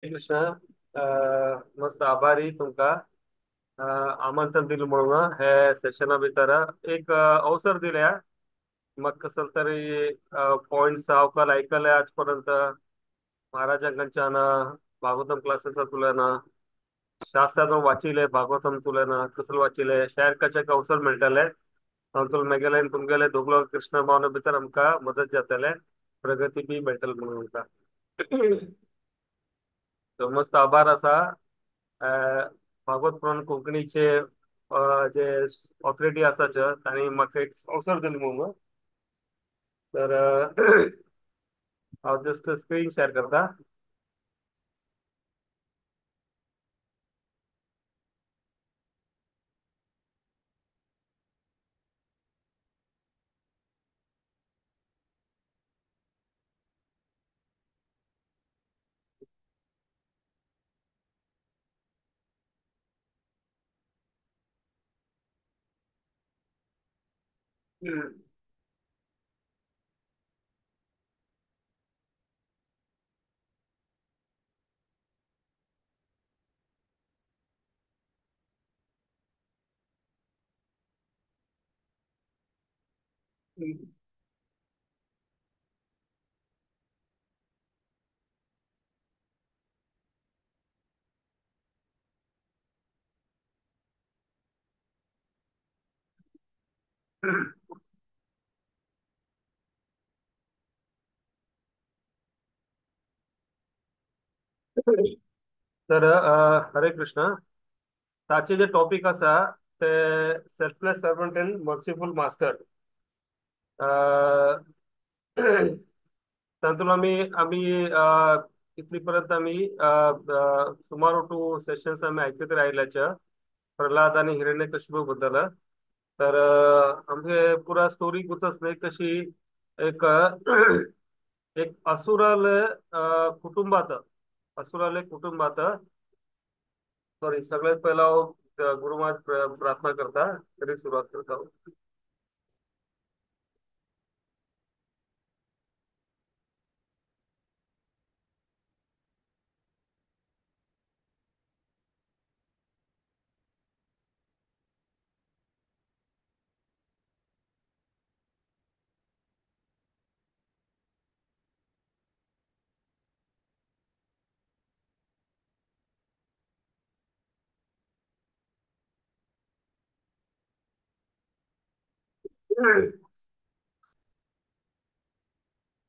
कृष्ण. मस्त आभारी तुमका आमंत्रण दिलं म्हणून हे सेशना भितर एक अवसर दिल्या. मग कसं तरी पॉइंट्स हांव आयकले आजपर्यंत महाराजांकडच्यान, भागवतम क्लासेसा तुल्यान, शास्त्रान वाचिले, भागवतम तुल्यान कसं वाचिले, शेअर करच्याक अवसर मेळटले. तातूंत मेगेले तुमगेले दोगलो कृष्ण भावना भितर आमकां मदत जातले, प्रगती बी मेळटले म्हणून आमकां. मस्त आभार आसा. भागवत पुराण कोंकणीचे जे ऑथॉरिटी आसाच तांणी म्हाका एक अवसर दिलो म्हणून. तर हांव जस्ट स्क्रीन शेअर करता. तर हरे कृष्ण. ताचे जे टॉपिक आसा ते selfless servant and merciful master. तातूंत आमी आमी इतली पर्यंत आमी सुमार टू सेशन्स आमी आयकत राहिल्याचे प्रल्हाद आनी हिरण्यकशिपू बद्दल. तर आमचे पुरा स्टोरी गुतच न्हय कशी एक एक असुराले कुटुंबात, असुराले कुटुंबात, सॉरी सगळ्यात पहिला गुरुमाज प्रार्थना करता तरी सुरुवात करता.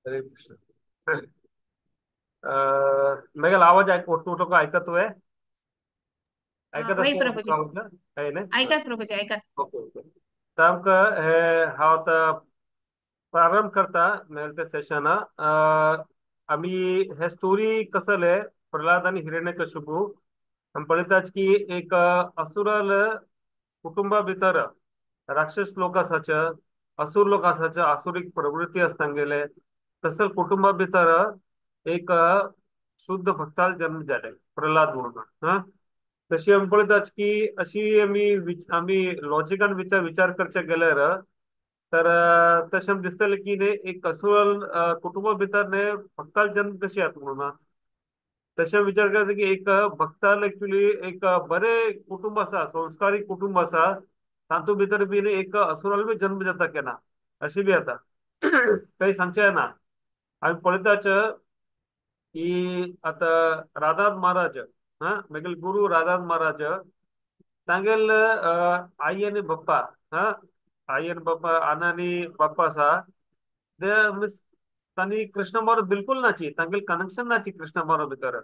हरे कृष्ण. मेगेल आवाज लोक ऐकतोय? ऐकत वय प्रभूजी, ऐकात प्रभूजी, ऐकात. Okay okay. तर आमकां हे हांव आतां प्रारंभ करता मेगेले ते सेशन. आमी हे स्टोरी कसले प्रल्हाद आनी हिरण्यकशिपू आमी पळयतात की एक असुराल कुटुंबा भितर राक्षस लोक आसाचे, असुर लोक आसाचे, आसुरीक प्रवृत्ती आसता तांगेले. तसं कुटुंबा भितर एक शुद्ध भक्ताल जन्म जाले प्रल्हाद म्हणून. हा तशी आमी पळयतात की अशी आमी आमी लॉजिकान विचार करचे गेल्यार तर तशें आमकां दिसतलें की न्ही एक असुर कुटुंबा भितर न्ही भक्ताल जन्म कशी जाता म्हणून. तशें विचार करता की एक भक्ताल एक्चुअली एक बरें कुटुंब आसा, संस्कारीक कुटुंब आसा, तातूंत भितर बी एक असुराल बी जन्म जाता केन्ना अशें बी जाता, काही सांगचें ना. आमी पळयताच की आतां राधानाथ महाराज, हा मागीर गुरु राधानाथ महाराज तांगेल आई आनी बाप्पा, हा आई आनी बाप्पा, आना आनी बाप्पा आसा ते मिन्स तांणी कृष्ण बरोबर बिलकुल नाची, तांगेल कनेक्शन नाची कृष्ण बरोबर भितर,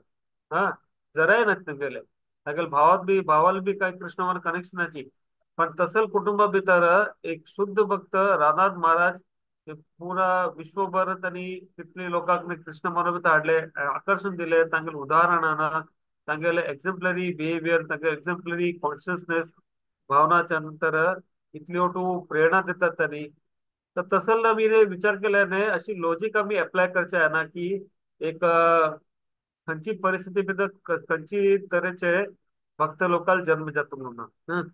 हा जराय नाच तांगेले, तांगेल भावात बी भावाल बी काय कृष्ण बरोबर कनेक्शन नाची. पण तसल कुटुंबा भितर एक शुद्ध भक्त राधानाथ महाराज ते पुरा विश्वभर तांणी कितले लोकांक कृष्ण बरोबर हाडले, आकर्शण दिले, तांगेले उदाहरणान, तांगेले एक्झाम्पलरी बिहेवियर, तांगेले एक्झाम्पलरी कॉन्शियसनेस भावनाच्या नंतर इतल्यो टू प्रेरणा दितात तांणी. तर तसल आमी विचार केल्याने अशी लॉजिक आमी अप्लाय करचे ना की एक खंयची परिस्थिती भितर खंयची तरेचे भक्त लोकांक जन्म जाता म्हणून.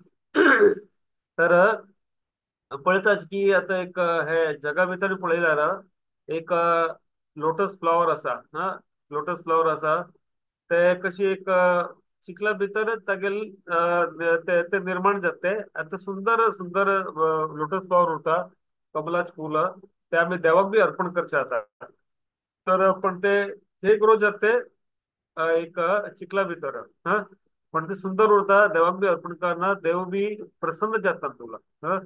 तर पळयताच की आतां एक हे जगा भितर पळयल्यार एक लोटस फ्लॉवर आसा, हा लोटस फ्लॉवर आसा, ते कशी एक चिखला भितर तागेल ते निर्माण जाते आनी सुंदर सुंदर लोटस फ्लॉवर उरता, कमलाच फुलां ते आमी देवाक बी अर्पण करचे जाता. तर पण ते हे ग्रो जाते एक चिखला भितर, हा पण ते सुंदर उरता, देवाक बी अर्पण करना, देव बी प्रसन्न जाता तुला. हा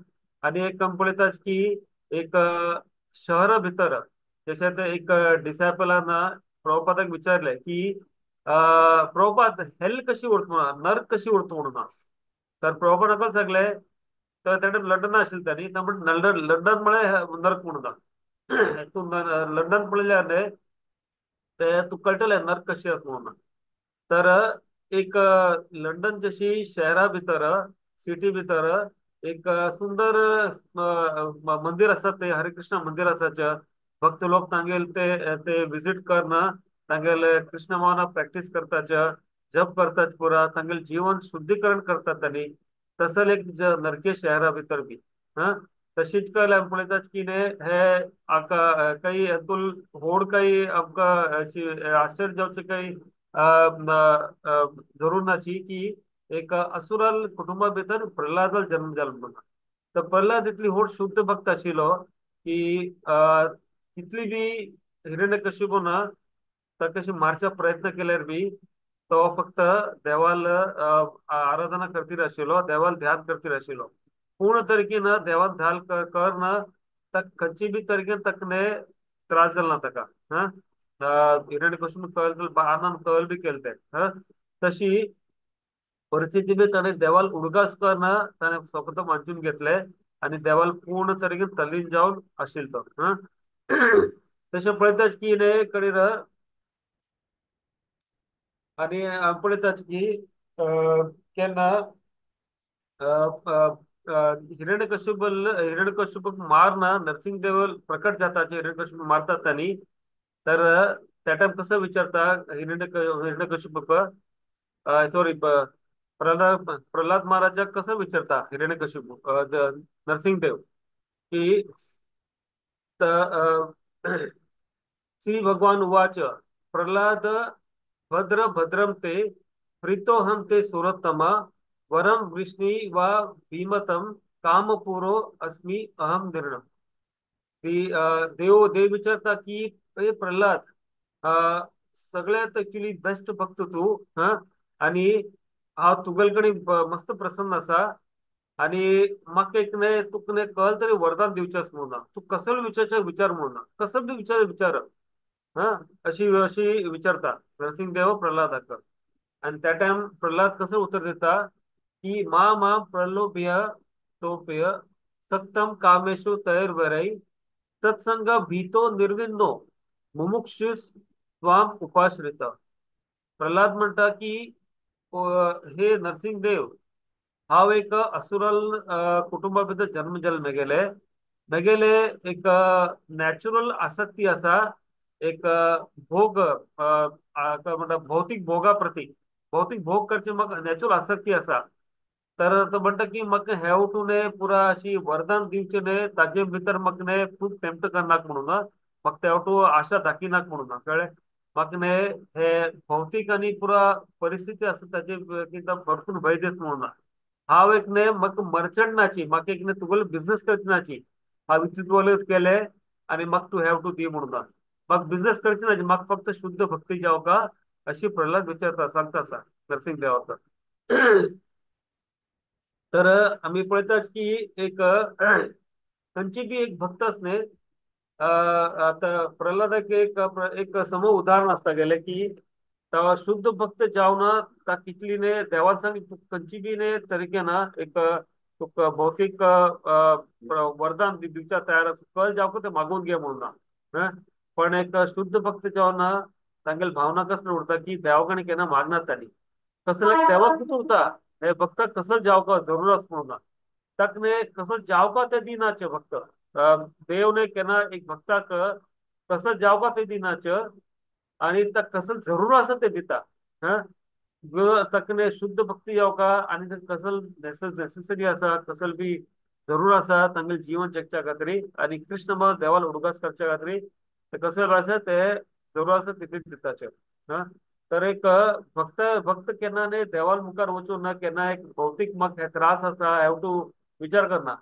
आनी एक आमी पळयतात की एक शहरा भितर जशें आतां एक डिसायपलान प्रभुपादाक विचारलें की प्रभुपाद हेल कशी उरता म्हणून, नर्क कशी उरता म्हणून. तर प्रभुपादाक सांगलें, तर तेणें लंडन आशिल्लें तांणी, म्हण लंडन लंडन म्हळ्यार नर्क म्हणून. तूं लंडन पळयल्यार न्ही ते तुका कळटलें नर्क कशी आसा म्हणून. तर एक लंडन जशी शहरा भितर सिटी भितर एक सुंदर मंदिर आसा, ते हरे कृष्ण मंदिर आसाचे भक्त लोक तांगेल ते ते विजिट करन तांगेले कृष्ण भावना प्रॅक्टीस करताचे, जप करतात पुरा, तांगेले जीवन शुद्धीकरण करतात तांणी. तसं एक नरके शहरा भितर बी हा तशीच कळ्ळें आमी पळयतात की न्ही हे आका काही हातून होड काही आमकां अशी आश्चर्य जावचें काही जरूर नाची की एक असुराल कुटुंबा भितर प्रल्हादाल जन्म जालो म्हणून. तर प्रल्हाद इतली होड शुद्ध भक्त आशिल्लो की कितली बी हिरण्यकशिपून ताका कशी मारच्या प्रयत्न केल्यार बी तो फक्त देवाल आराधना करतीर आशिल्लो, देवाल ध्यान करतीर आशिल्लो. पूर्ण तरेन देवान ध्यान करन ताका खंयची बी तरेन ताका त्रास जालो ना ताका. हा हिरण्यकशिपून कळ आनंद कळ बी केले ते. हा तशी परिस्थिती बी ताणें देवाल उडगास करन ताणें स्वता मांजून घेतले आनी देवाल पूर्ण तरेन तल्लीन जावन आशिल्लो तो. हा तशें पळयतात की न्ही कडीर आनी आमी पळयतात की केन्ना हिरण्यकशिपूक मारन नरसिंह देव प्रकट जाता, हिरण्यकशिपूक मारतात तांणी. तर त्या टायम कसो विचारता हिरण्यकशिपूक, सॉरी प्रल्हाद प्रल्हाद महाराजाक कसो विचारता हिरण्यकशिपू नरसिंह देव की श्री भगवान उवाच प्रल्हाद भद्र भद्रम ते प्रीतोहम ते सुरोत्तम वरम विष्णु वा भीमतम कामपूरो अस्मि अहम निर्णम. ती देव देव विचारता की हे प्रल्हाद सगळ्यात एक्चुअली बेस्ट भक्त तू, हा आणि हांव तुगेले कडेन मस्त प्रसन्न आसा आणि म्हाका एक न्ही तुका न्ही कळ तरी वरदान दिवचें आसा म्हणून, तूं कसलो विचारचें विचार म्हणून, कसलो बी विचार विचार, हा अशी अशी विचारता नरसिंह देव प्रल्हादाक. आनी त्या टायम प्रल्हाद कसो उत्तर दिता की मा मा प्रलोभ्य तोप्य सक्तम कामेशु तैर्वरै तत्संग भीतो निर्विंदो मुमुक्षु त्वाम उपाश्रित. प्रल्हाद म्हणटा की हे नरसिंह देव, हांव एक असुरल कुटुंबा भितर जन्म जालो मेगेले, मेगेले एक नॅचरल आसक्ती आसा, एक भोग म्हणटा भौतीक भोगा प्रती, भौतीक भोग करचे म्हाका नॅचरल आसक्ती आसा. तर तो म्हणटा की म्हाका हे उठून पुरा अशी वरदान दिवचें न्ही, ताजे भितर म्हाका न्ही खूब टेम्प्ट करनाक म्हणून, म्हाका ते वटू आशा दाखयनाक म्हणून, कळ्ळें म्हाका न्ही हे भौतीक आनी पुरा परिस्थिती आसा ताजे भरपूर भंय दिस म्हणून. हांव एक न्ही म्हाका मर्चंट नाची, म्हाका एक न्ही तुगेलो बिजनेस करची नाची, हांव इतले केले आनी म्हाका तूं have to दी म्हणून, म्हाका बिजनेस करची नाची, म्हाका फक्त शुद्ध भक्ती जावका अशी प्रल्हाद विचारता सांगता आसा नरसिंह देवाक. तर आमी पळयतात की एक खंयची बी एक भक्त न्ही, आतां प्रल्हादाक एक एक सम उदाहरण आसता गेलें की तो शुद्ध भक्त जावन ता कितली न्ही देवान सांग खंयची बी न्ही तरेके ना एक तुका भौतीक वरदान दिवच्या तयार आसा, कळ जावका तें मागून घे म्हणून. पण एक शुद्ध भक्त जावन तांगेली भावना कसली उरता की देवा कडेन केन्ना मागनात तांणी, कसले देवाक कितें उरता हे भक्त कसो जावका जरूर आसा म्हणून, ताका न्ही कसो जावका तें दिनाचे भक्त, देव न्ही केन्ना एक भक्ताक कसो जावका तें दिनाचे आनी ताका कसो जरूर आसा तें दिता. हा ताका न्ही शुद्ध भक्ती जावका आनी कसल नेसेसरी आसा, कसल बी जरूर आसा तांगेलें जीवन जगच्या खातीर आनी कृष्ण देवाल उडगास करच्या खातीर ते कसले आसा ते जरूर आसा तितून दिताचे. हा तर एक भक्त भक्त केन्ना न्ही देवाल मुखार वचून ना केन्ना एक भौतीक म्हाका हे त्रास आसा have to विचार करना,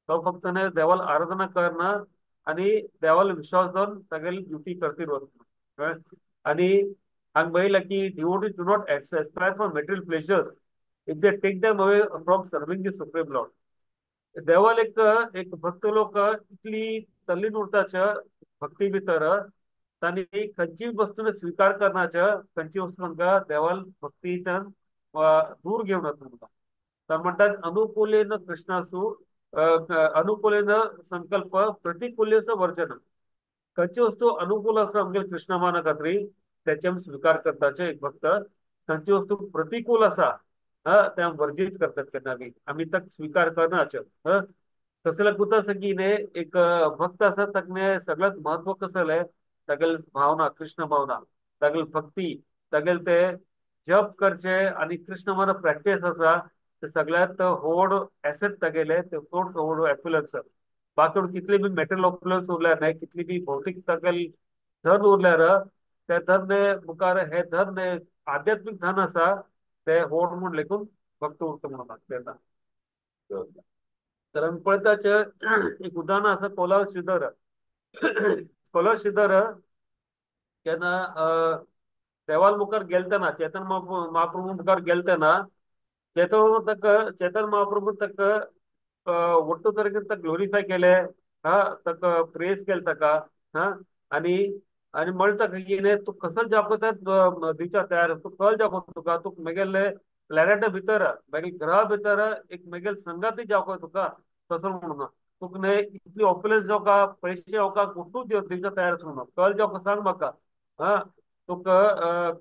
तो फक्त न्ही देवाल आराधना करना आनी देवाल विश्वास दवरून तागेली ड्युटी करतीर वचना, कळ्ळें. आनी हांगा बरयलां की devotees do not aspire for material pleasures if they take them away from serving the supreme lord. देवाल एक एक भक्त लोक इतली तल्लीन उरताच भक्ती भितर, तांणी खंयची वस्तूने स्विकार करण्याच्या, खंयची वस्तू तांकां देवाल भक्तीच्यान दूर घेवन वता. तर म्हणटात अनुकूलेन कृष्णासु अनुकूलेन संकल्प प्रतिकूलेन वर्जन. खंयची वस्तू अनुकूल आसा आमगेले कृष्ण माना खातीर त्याचे आमी स्विकार करताचे एक भक्त, खंयची वस्तू प्रतिकूल आसा ते आमी वर्जीत करतात केन्ना बी, आमी ताका स्विकार करनाचे. तसले कुता आसा की न्ही एक भक्त आसा ताका सगळ्यांत म्हत्व कसलें, तागेली भावना, कृष्ण भावना, तागेली भक्ती, तागेले ते जप करचे आनी कृष्ण भावना प्रॅक्टीस आसा ते सगळ्यांत व्हड एसेट तागेले, ते चड व्हड एफ्लुएन्स. बाकी कितली बी मटेरियल ऑफ्लुएन्स उरल्यार न्ही, कितली बी भौतीक तागेले धन उरल्यार ते धन मुखार हे धन आध्यात्मीक धन आसा ते व्हड म्हूण लेखून भक्त उरता म्हणून तेन्ना. तर आमी पळयताचे एक उदाहरण आसा कोलाव श्रीधर. कोलाव श्रीधर केन्ना देवाल मुखार गेलतना, चेतन महाप्रभू मुखार गेलतना, चेतन ताका चेतन महाप्रभू ताका ಒಟ್ಟು ತರಗಿಂತ ग्लोरिफाय केले, हा ताका प्रेज केले ताका, हा आनी आनी म्हणटा की न्ही तूं कसो जाप करता दिवच्या तयार, तूं कल जाप तुका, तूं मेगेले प्लॅनेटा भितर मेगेले ग्रहा भितर एक मेगेले संगाती जावका तुका तसो म्हणून तुका न्ही इतली ऑप्युलन्स जावका, पयशे जावका, कुठूच दिवच्या तयार आसा म्हणून कल जावका सांग म्हाका, हा तुका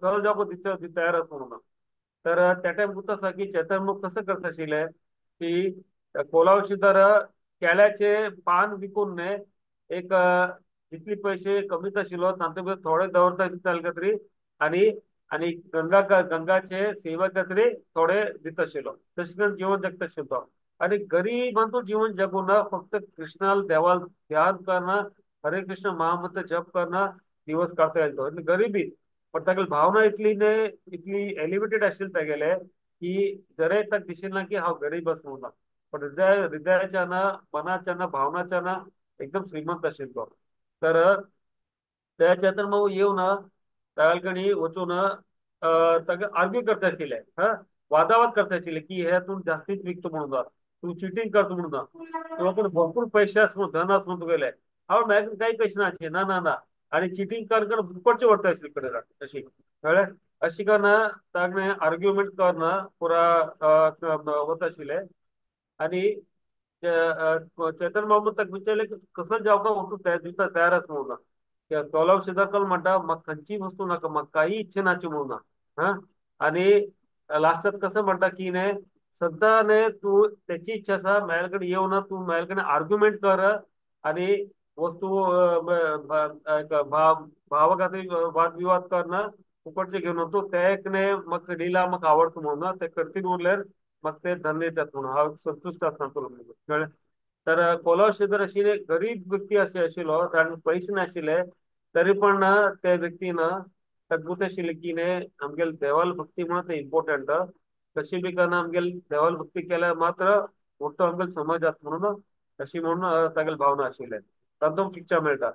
कल जावका दिवच्या तयार आसा म्हणून. तर त्या टायम कुठं आसा की चैतन्य मग कसं करता आशिल्लें की कोलावशीदार केळ्याचे पान विकून न्ही एक जितले पैसे कमीच आशिल्लो तांचे भितर थोडे दवरता दिता खातीर आनी आनी गंगा गंगाचे सेवा खातीर थोडे दिता आशिल्लो, तशें करून जीवन जगता आशिल्लो तो. आनी गरीबांचो जीवन जगून फक्त कृष्णाल देवाल ध्यान करणं, हरे कृष्ण महामंत्र जप करणं दिवस काडता येयलो तो. गरिबी पण तागेली भावना इतली न्ही इतली एलिवेटेड आशिल्ली तागेले की जरी ताका दिशिल्लें की हांव गरीब आसा म्हणून, पण हृदयाच्यान मनाच्यान भावनाच्यान एकदम श्रीमंत आशिल्लो. तर त्याच्यातर मग येवन तागेले कडेन वचून ताका आर्ग्यू करता आशिल्ले, हा वादावाद करता आशिल्ले की हे तूं जास्तीच विकता म्हणून, तूं चिटींग करता म्हणून, तुका कडेन भरपूर पयशे आसा म्हणून, धन आसा म्हणून तुगेले, हांव म्हाजे कडेन कांय पयशे नाचे, ना ना ना, आनी चिटींग कर कर फुकटचे व्हरता आशिल्ले कडेन अशी, कळ्ळें. अशी करून ताणें आर्ग्युमेंट करून पुरा वता आशिल्ले. आनी चेतन बाबू ताका विचारलें कसलो जावका वस्तू दिवता तयार आसा म्हणून. कोलाव शिदरकल म्हणटा म्हाका खंयची वस्तू नाका, म्हाका काही इच्छा नाची म्हणून, हा. आनी लास्टाक कसं म्हणटा की न्ही सद्दां न्ही तूं तेची इच्छा आसा म्हाजे कडेन येवन तूं म्हाजे कडेन आर्ग्युमेंट कर आनी वस्तू भावा खातीर वाद विवाद करना फुकटचे घेवन तूं ते एक न्ही म्हाका लिला म्हाका आवडटा म्हणून ते करतीर उरल्यार म्हाका ते धन दितात म्हणून हांव संतुश्ट आसता तुला म्हणून, कळ्ळें. तर कोलाव श्रीधर आशिल्ले गरीब व्यक्ती अशे आशिल्लो, ताणें पयशे नाशिल्ले तरी पण त्या व्यक्तीन ताका गुत आशिल्लें की न्ही आमगेले देवाल भक्ती म्हणून ते इम्पोर्टंट, कशी बी करून आमगेले देवाल भक्ती केल्यार मात्र मोठो आमगेलो समाज जाता म्हणून अशी म्हणून तागेली भावना आशिल्ले, तातूंत शिक्षा मेळटा.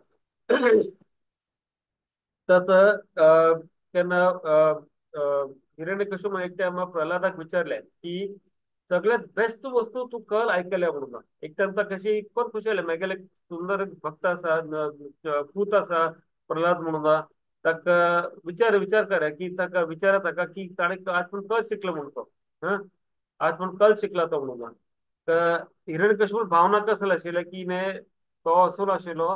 तर तेन्ना हिरण्यकश्यप एक टायम प्रल्हादाक विचारलें की सगळ्यात बेस्ट वस्तू तूं कल आयकल्या म्हणून. एक टायम ताका कशी कोण खुशी जालें, म्हागेले सुंदर भक्त आसा, पूत आसा प्रल्हाद म्हणून, ताका विचार विचार कर की ताका विचारा ताका की ताणें आज पूण कल शिकलो म्हणून तो, हा आज पूण कल शिकला तो म्हणून. तर हिरण्यकश्यप भावना कसली आशिल्लें की न्ही तो असोल आशिल्लो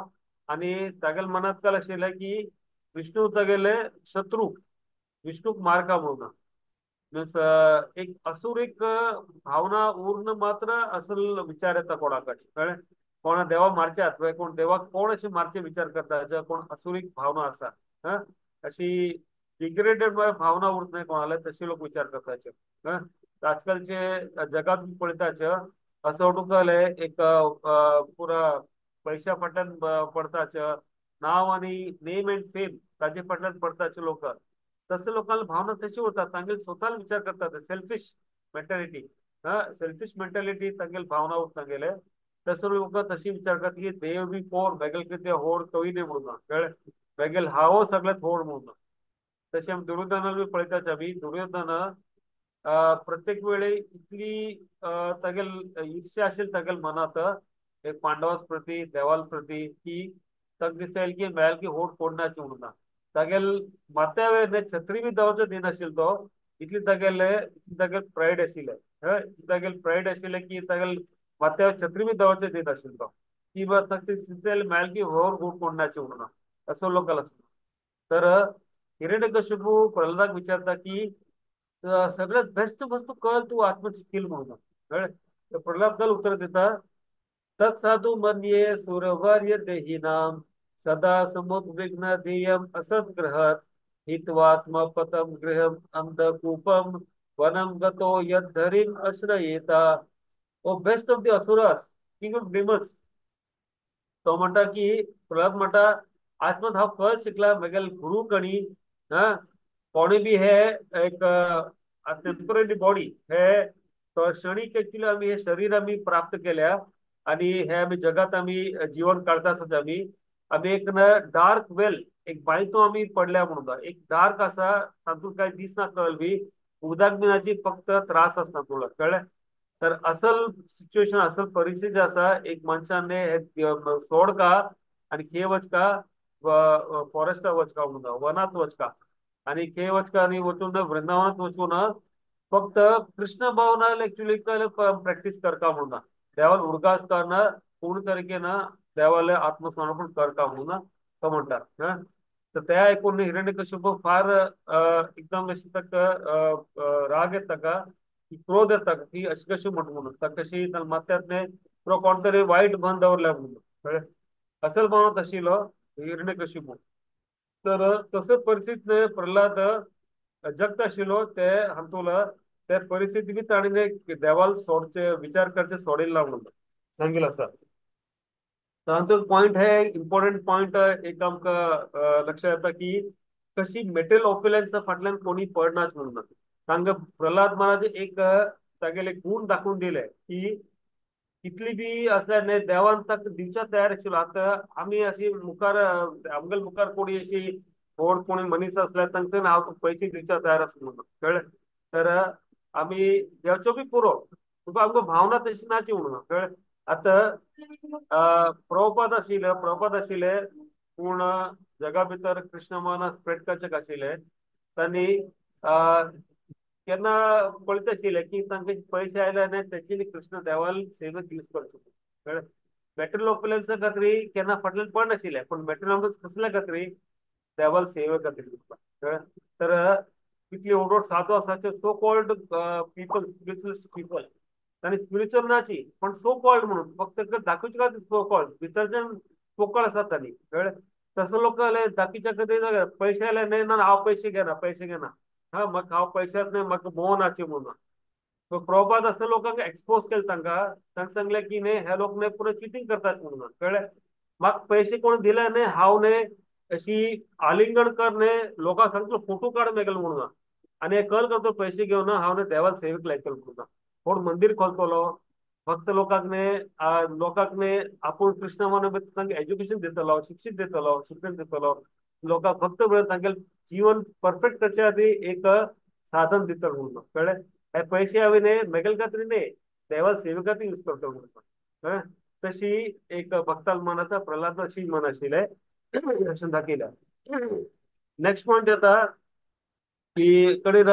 आनी तागेल्या मनांत कल आशिल्लें की विष्णू तागेले शत्रू, विष्णूक मारका म्हणून, मिन्स एक असुरीक भावना उर्ण मात्र असल विचार येता कोणाक, कळ्ळें. कोणा देवा मारचे अथवा कोण देवाक कोण अशें मारचे विचार करता, कोण असुरीक भावना आसा, हा अशी डिग्रेडेड भावना उरत न्हय कोणाले, तशी लोक विचार करताचे. आजकालचे जगात पळयताचे असो तुका एक पुरा पैशा फाटल्यान पडताचे, नांव आनी नेम अँड फेम ताजे फाटल्यान पडताचे लोक. तसं लोकांना भावना तशी होतात, तांगेले स्वतःला विचार करतात, सेल्फिश मेंटॅलिटी. हा, सेल्फिश मेंटॅलिटी तांगेले भावना होत तांगेले. तसं लोक तशी विचार करतात की देव बी कोण, बेगल कितें होड कवी नाही म्हणून, कळ्ळें? बेगेल हावो सगळ्यात होड म्हणून. तशें आमी दुर्योधनाला बी पळयतात. आमी दुर्योधन प्रत्येक वेळे इतली तागेल ईर्ष्या आशिल्ली तागेल मनात एक पांडवास प्रती, देवाल प्रती, की ताका दिसता येयल की मेळ्याल की होड कोण म्हणून. तागेल माथ्या वयर छत्री बी दवरचो दिनाशिल्लो तो, इतली तागेले, इतली तागेल प्रायड आशिल्लें. इतली तागेल प्रायड आशिल्लें की तागेल माथ्यावर छत्री बी दवरचो दिनाशिल्लो तो, की बा ताका दिसता मेळ्याल की होड गोड कोणाची म्हणून, असो लोकांना. तर हिरण्यकशिपू प्रल्हादाक विचारता की सगळ्यात बेस्ट वस्तू कळ तू आत्मच स्किल म्हणून, कळ्ळें? तर प्रल्हाद कल उत्तर दिता, तत्साधू मन्ये सुरवर्य देहिनाम सदा समुद्विग्न धियम असद्ग्रहात् हित्वात्मपतम गृहम अंधकूपम वनम गतो यद्धरिम आश्रयेता. O best of the asuras, king of demons. तो म्हणटा की प्रल्हाद म्हणटा आत्मत हांव कळ शिकला म्हगेल गुरु कणी, हा कोणी बी हे एक टेम्पररी बॉडी हे क्षणिक एक्चुअली आमी हे शरीर आमी प्राप्त केल्या आणि हे आमी जगात आमी जीवन काडता आसता. आमी आमी एक ना डार्क वेल एक बांयतो आमी पडल्या म्हणून, एक डार्क आसा तातूंत काय दिसना कळ बी, उदक बिनाची फक्त त्रास आसता तुला, कळ्ळें? तर असल सिच्युएशन असल परिस्थिती आसा एक मनशान हे सोड का आनी खंय वचका, फॉरेस्टा वचका म्हणून, वनात वचका आनी खंय वचका आनी वचून वृंदावनात वचून फक्त कृष्ण भावना एक्चुअली प्रॅक्टीस करका म्हणून, देवाल उडगास करना पूर्ण तरीकेन देवाले आत्मसमर्पण करका म्हणून तो म्हणटा. तर ते आयकून हिरण्यकश्यप फार एकदम अशी ताका राग येता ताका, क्रोध येता की अशी कशी म्हणटा म्हणून, ताका कशी माथ्यांत न्हय तो कोण तरी वायट बंद दवरल्या म्हणून, कळ्ळें? असल भावना आशिल्लो हिरण्यकश्यप. तर तसं परिस्थितीत प्रल्हाद जगता आशिल्लो ते हातूंत त्या परिस्थिती बी ताणें देवाल सोडचे विचार करचे सोडिल्ला म्हणून सांगिल्लें आसा. तातूंत पॉयंट हे इम्पॉर्टंट पॉयंट एक आमकां लक्षात येता की कशी मेटेरियल ऑप्युलन्सा फाटल्यान कोणी पडनाच म्हणून. तांकां प्रल्हाद महाराज एक तागेले गुण दाखोवन दिले की कितली बी असल्यार न्हय देवान ताका दिवच्या तयार आशिल्लो. आतां आमी अशी मुखार आमगेले मुखार कोणी अशी व्हड कोणी मनीस असल्यार तांकां हांव पयशे दिवच्या तयार आसा म्हणून, कळ्ळें? तर आमी देवचो बी पुरो, तुका आमकां भावना तशी नाची म्हणून, कळ्ळें? आतां प्रभुपाद आशिल्ले, प्रभुपाद आशिल्ले पूण जगा भितर कृष्ण भावना स्प्रेड करचे आशिल्ले. तांणी केन्ना पळयत आशिल्ले की तांकां पयशे आयले न्हय तेची कृष्ण देवाल सेवेक यूज करचो, कळ्ळें? मॅटेरियल ऑप्युलन्सा खातीर केन्ना फाटल्यान पडनाशिल्ले, पूण मॅटेरियल ऑप्युलन्स कसल्या खातीर, देवाल सेवे खातीर, कळ्ळें? तर इतली व्हड व्हड साधू आसा ते so called people, spiritualist people, तांणी स्पिरिच्युअल नाची पण सो कॉल्ड म्हणून फक्त दाखोवचे खातीर सो कॉल्ड, भितरच्यान पोकळ आसात तांणी, कळ्ळें? तसो लोक दाखोवच्या खातीर पयशे आयले न्हय ना हांव पयशे घेना, पयशे घेना, हा म्हाका हांव पयशात न्हय म्हाका मोह नाची म्हणून. सो प्रभुपाद असं लोकांक एक्सपोज केले तांकां, तांकां सांगलें की न्हय हे लोक न्हय पुरो चिटींग करतात म्हणून, कळ्ळें? म्हाका पयशे कोण दिले न्हय हांव न्हय अशी आलिंगन कर न्हय लोकांक सांगतलो फोटो काड मेगेलो म्हणून, आनी कल करतो पयशे घेवन हांव न्हय देवाक सेवेक लायतलो म्हणून. कोण मंदीर खोलतलो फक्त लोकांक न्हय, लोकांक न्हय आपूण कृष्ण म्हणून तांकां एज्युकेशन दितलो, शिक्षीत दितलो, शिक्षण दितलो लोकांक, फक्त तांगेलें जीवन परफेक्ट करचे खातीर एक साधन दितलो म्हणून, कळ्ळें? हे पयशे हांवें न्हय मेगेले खातीर न्हय देवाक सेवे खातीर यूज करतलो म्हणून, कळ्ळें? तशी एक भक्ताल मन आसा, प्रल्हाद अशी मन आशिल्लें अशें दाखयलें. नेक्स्ट पॉयंट येता की कडेन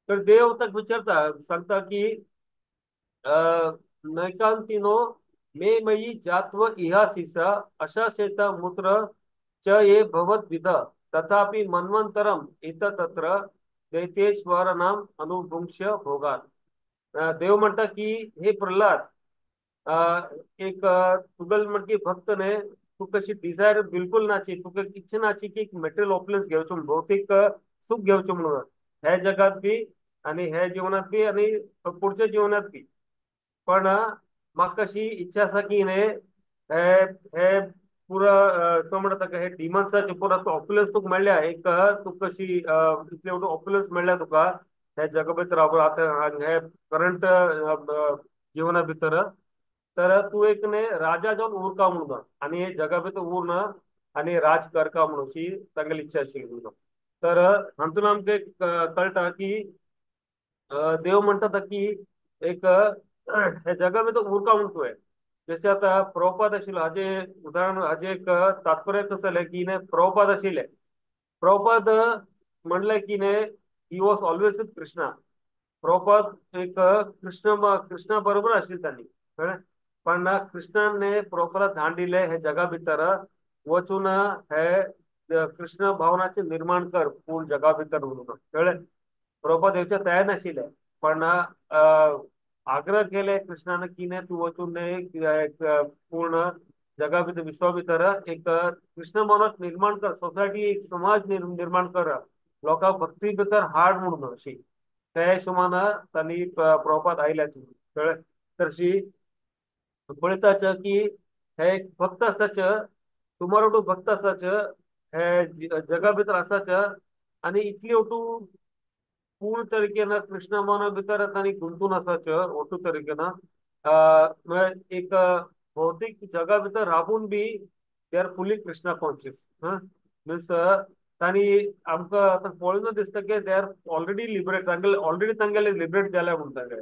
तर देव ताका विचारता, सांगता की नैकांतिनो मे मयी जात्व इहासीसा अशाशेता मूत्र च ये भवद्विध तथापि मन्वंतरम इत तत्र दैत्येश्वरानाम अनुभुंक्ष्य भोगात. देव म्हणटा की हे प्रल्हाद, एक तुगेल म्हणकी भक्त न्हय तुका अशी डिझायर बिलकुल नाची, तुका इच्छा नाची की एक मटेरियल ऑप्युलन्स घेवचो म्हणून, भौतीक सुख घेवचो म्हणून ह्या जगात बी आणि ह्या जीवनात बी आणि पुढच्या जीवनात बी, पण म्हाका अशी इच्छा आसा की न्हय हे हे पुरा तो म्हणटा ताका हे डिमन्साचे पुरा ऑप्युलन्स तुका मेळ्ळ्या, एक तुका कशी इतले मोठो ऑप्युलन्स मेळ्ळ्या तुका हे जगा भितर आतां हे करंट जिवना भितर, तर तूं एक न्ही राजा जावन उरका म्हणून आनी हे जगा भितर उरना आनी राज करका म्हणून अशी तांगेली इच्छा आशिल्ली म्हणून. तर हातून आमकां एक कळटा की देव म्हणटा की एक हे जगा भितर उरका म्हणून तुवें, जशें आतां प्रभुपाद आशिल्लो हाजे उदाहरण, हाजे एक तात्पर्य कसं जालें की न्ही प्रभुपाद आशिल्ले, प्रभुपाद म्हणलें की न्ही he was always with Krishna. Prabhupada एक कृष्ण कृष्णा बरोबर आशिल्ले तांणी, कळ्ळें? पण कृष्णान प्रभुपादाक धाड दिले हे जगा भितर वचून हे कृष्ण भावनाचे निर्माण कर पूर्ण जगा भितर म्हणून, कळ्ळें? प्रभुपाद येवचे तयार नाशिल्ले, पण आग्रह केले कृष्णान की न्ही तूं वचून पूर्ण जगा भितर विश्वा भितर एक कृष्ण भावना निर्माण कर, सोसायटी एक समाज निर्माण कर, लोकांक भक्ती भितर हाड म्हणून अशी त्या हिशोबान तांणी प्रभुपाद आयल्या, कळ्ळें? तशी पळयताच की हे एक भक्त आसाच, सुमार ओटू भक्त आसाच हे जगा भितर आसाच आनी इतली ओटू पूर्ण तरेकेन कृष्ण भावना भितर तांणी गुंतून आसाच ओटू तरेकेन, म्हळ्यार एक भौतीक जगा भितर राबून बी they are fully Krishna conscious. Means तांणी आमकां आतां पळोवन दिसता की they are already liberate, तांगेले ऑलरेडी तांगेले लिबरेट जाल्या म्हणून तांगेले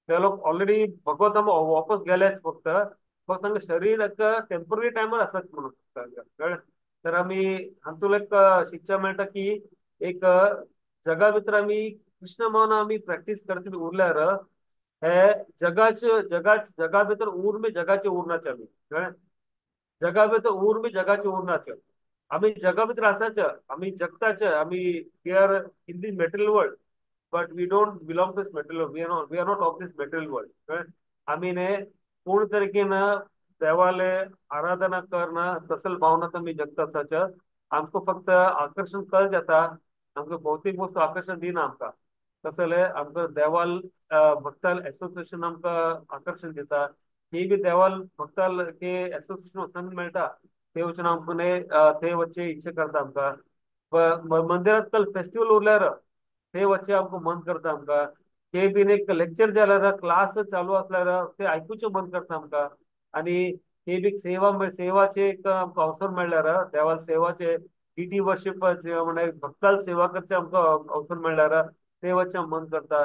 ते लोक ऑलरेडी भगवत वापस गेल्याच, फक्त फक्त तांकां शरीर एक टेंपररी टायमार आसात म्हणून तांकां, कळ्ळें? तर आमी हातूंत एक शिक्षा मेळटा की एक जगा भितर आमी कृष्ण भावना आमी प्रॅक्टीस करत उरल्यार हे जगाचे जगा जगा भितर उर जगाचे उरनाचे आमी, कळ्ळें? जगा भितर उर जगाचे उरनाचे आमी, जगा भितर आसाचे आमी, जगताचे आमी, we are in the material world but we don't belong to this material, we are not of this material world, कळ्ळें? आमी न्ही पूर्ण तरेकेन देवाले आराधना करना तसल भावना आमी जगता आसाचे, आमकां फक्त आकर्शण कळ जाता, आमकां भौतीक वस्तू आकर्शण दिना आमकां, तसले आमकां देवाल भक्ताल एसोसिएशन आमकां आकर्शण दिता, ही बी देवाल भक्ताल के एसोसिएशन वचून मेळटा, ते वचून आमकां न्ही ते वचचे इच्छा करता आमकां, मंदिरांत काल फेस्टिवल उरल्यार ते वचचे आमकां मन करता आमकां, ते बीन एक लेक्चर जाल्यार क्लास चालू आसल्यार ते आयकुचें मन करता आमकां, आनी ते बी सेवा सेवाचे एक आमकां अवसर मेळ्ळ्यार देवाल सेवाचे डिटी वर्शिप म्हणजे भक्ताल सेवा करचे आमकां अवसर मेळ्ळ्यार ते वचचें मन करता.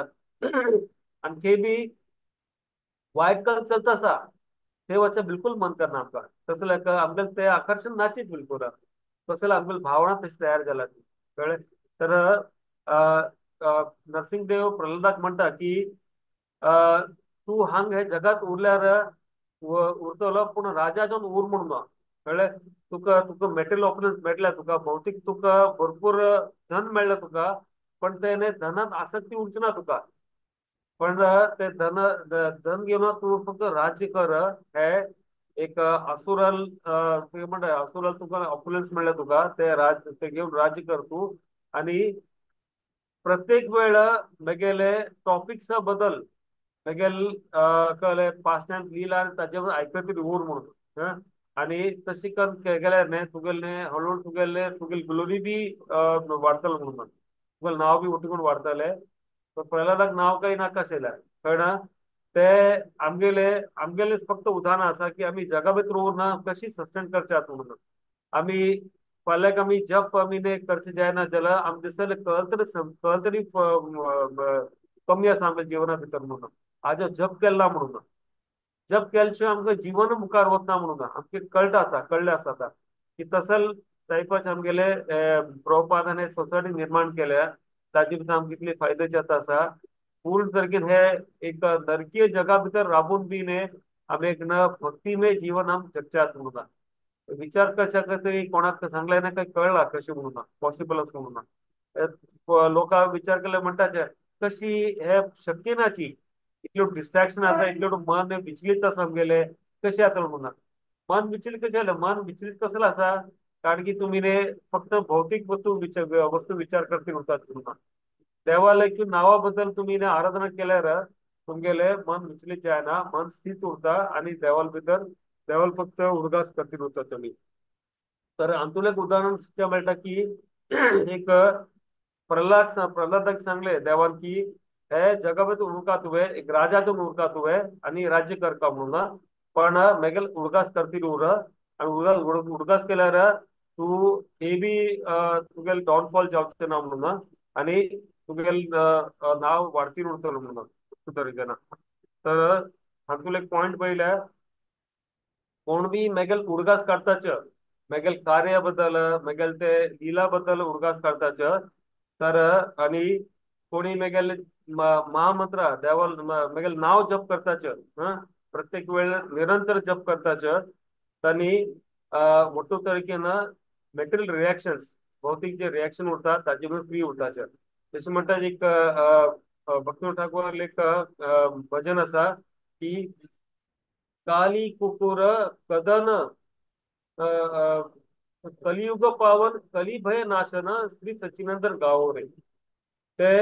आनी ते बी वायट कल चलता आसा ते वचचें बिलकुल मन करना आमकां, तसले आमगेलें ते आकर्शण नाचीत बिलकुल, तसले आमगेले भावना तशी तयार जाला, कळ्ळें? तर नरसिंह देव प्रल्हादाक म्हणटा की तूं हांग हे जगात उरल्यार उरतलो पूण राजा जावन उर म्हणून, कळ्ळें? तुका तुका मेटेरियल ऑप्युलन्स मेळटलें, तुका भौतीक तुका भरपूर धन मेळ्ळें तुका, पण ते न्ही धनांत आसक्ती उरची ना तुका, पण ते धन धन घेवन तूं फक्त राज्य कर, हे एक असुरल म्हणटा असुरल तुका ऑप्युलन्स मेळ्ळें तुका ते राज ते घेवन राज्य कर तूं, आनी प्रत्येक वेळ मेगेले टॉपिक्सा बदल मेगेल कळ्ळें पास्ट टायम लीला आनी ताजे बद्दल आयकत उर म्हणून, आनी तशी करून गेल्यार न्ही तुगेले हळूहळू तुगेले तुगेली ग्लोरी बी वाडटलो म्हणून, तुगेलें नांव बी उठून वाडटलें. प्रल्हादाक नांव काही नाका आशिल्लें, कळना? ते आमगेले आमगेले फक्त उदाहरण आसा की आमी जगा भितर उरना कशी सस्टेन करचे आतां म्हणून, आमी फाल्यांक आमी जप आमी न्ही करचें जायना जाल्यार आमकां दिसतलें कळ तरी कळ तरी कमी आसा आमच्या जिवना भितर म्हणून, आज जप केला म्हणून, जप केल्या शिवाय आमकां जिवन मुखार वतना म्हणून आमकां कळटा आतां, कळ्ळें आसा आतां की तसल टायपाचे आमगेले प्रभुपादान सोसायटी निर्माण केल्या, ताजे भितर आमकां कितले फायदे जाता आसा. पूर्ण तरेन हे एक नरकीय जगा भितर राबून बी न्ही आमी एक न भक्तिमय जीवन आम जगच्यात म्हणून विचार करच्या तरी कोणाक सांगलें ना काय कळ्ळा कशें म्हणून पॉसिबल आसा म्हणून, लोकांक विचार केले म्हणटा कशी हे शक्य नाची, इतलो डिस्ट्रॅक्शन आसा, इतलो मन विचलित आसा आमगेलें, कशें जातलें म्हणून. मन विचलित कशें जालें? मन विचलित कसलें आसा? कारण की तुमी न्ही फक्त भौतीक वस्तू वस्तू विचार करती उरतात म्हणून, देवाले किंवा नांवा बद्दल तुमी न्ही आराधना केल्यार तुमगेले मन विचलित जायना, मन स्थित उरता आनी देवाल भितर देवाल फक्त उडगास करती उरता तुमी. तर हातूंत एक उदाहरण शिकच्या मेळटा की एक प्रल्हादाक सांगले देवान की हे जगा भितर उरका तुवें, एक राजा तुवें उरका तुवें आनी राज्य करका म्हणून, पण मेगेल उडगास करतील उर आनी उडगास केल्यार तूं हे बी तुगेल डाउनफॉल जावचें ना म्हणून आनी तुगेल नांव वाडतीर उरतलो म्हणून तरेन. तर हातूंत एक पॉयंट पळयल्यार कोण बी मेगेल उडगास काडटाच, मेगेल कार्या बद्दल मेगेल ते लिला बद्दल उडगास काडटाच, तर आनी कोणी मेगेल महामंत्र देवाल मेगेल नांव जप करताच, प्रत्येक वेळ निरंतर जप करताच, तांणी मोठो तरेन मेटेरियल रिएक्शन्स भौतिक जे रिएक्शन उरता ताजे फ्री उरताचे. जशें म्हणटा एक भक्ती ठाकूर एक भजन आसा की काली कुकुर कदन कलियुग पावन कली भय नाशन श्री सचिनंदन गावो रे. ते